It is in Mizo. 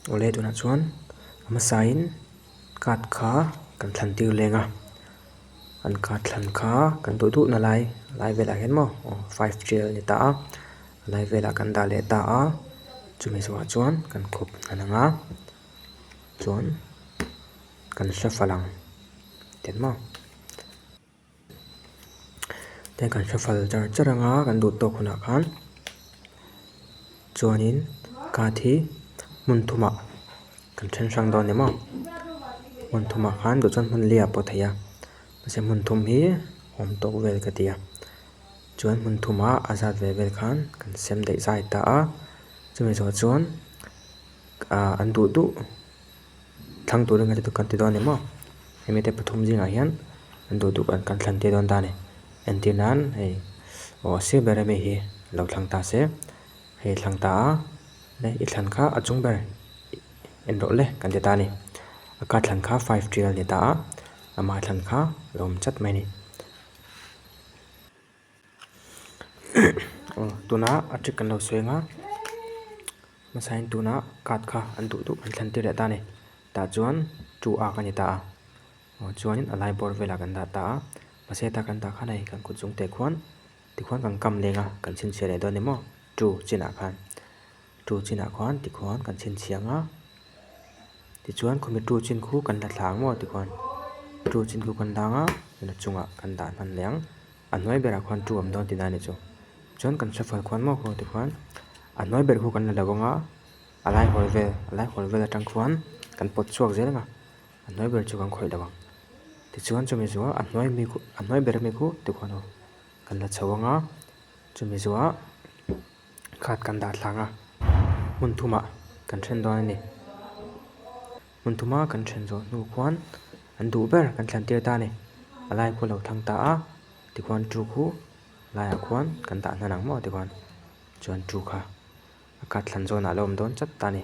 Awle tunah chuan a hmasain card kha kan thlan tir leng a an card thlan kha kan duh duh na lai lai velah hian maw aw five trial a ni ta a a lai velah kan dah leh ta a chumi zawhah chuan kan khup hnan ang a chuan kan hre fal ang tiang maw. Te kan hre fal char char anga kan duh tawk hunah khan chuanin card hi hmun thumah kan then hrang dawn a ni maw hmun thumah khan duh chuan hmun li ah pawh theih a mahse hmun thum hi awm tawk vel ka ti a chuan hmun thumah a zat ve vel khan kan sem daih zai ta a chumi zawh chuan ah an duh duh. Thlang turin kan ti kan ti dawn a ni maw hemi te pathum zingah hian an duh duh kan thlan tir dawn ta a ni entir nan hei aw sir ber ami hi lo thlang ta se hei thlang ta a i thlan kha a chung ber en rawh le kan ti ta a ni a ka thlan kha five trial a ni ta a ama thlan kha a lo awm chat mai a ni. Aw tuna a trick kan lo sawi ang a hmasain tuna card kha an duh duh an thlan tir leh ta a ni tah chuan two arc a ni ta a aw chuanin a lai bawr velah kan dah ta a mahse ta kan dah khan hei kan kut chung te khuan tikhuan kan kam leng a kan chhinchhiah leh dawn a ni maw two chinah khan two chinah khuan tikhuan kan chhinchhiah ang a. Tichuan khawmi two chin khu kan la thla ang maw tikhuan two chin khu kan dang a a chungah kan dah hman leh ang a hnuai berah khuan two awm dawn tihna a ni chu chuan kan shuffle khuan maw khaw tikhuan a hnuai ber khu kan la lo ang a a lai hawl vel a lai hawl vel atang khuan kan pawt chhuak zel ang a a hnuai ber chu kan khawih lo ang tichuan chumi zuah a hnuai mi khu a hnuai ber ami khu tikhuan aw kan la chho ang a chumi zuah. Khat kan dah thlang a, hmun thumah kan then dawn a ni. Hmun thuma kan then zawh hnu khuan an duh ber kan thlan tir ta a ni. A lai khu lo thlang ta a, tikhuan two khu laiah khuan kan dah hnan ang maw tikhuan chuan two kha a khat thlan zawnah a lo awm dawn chat ta a ni.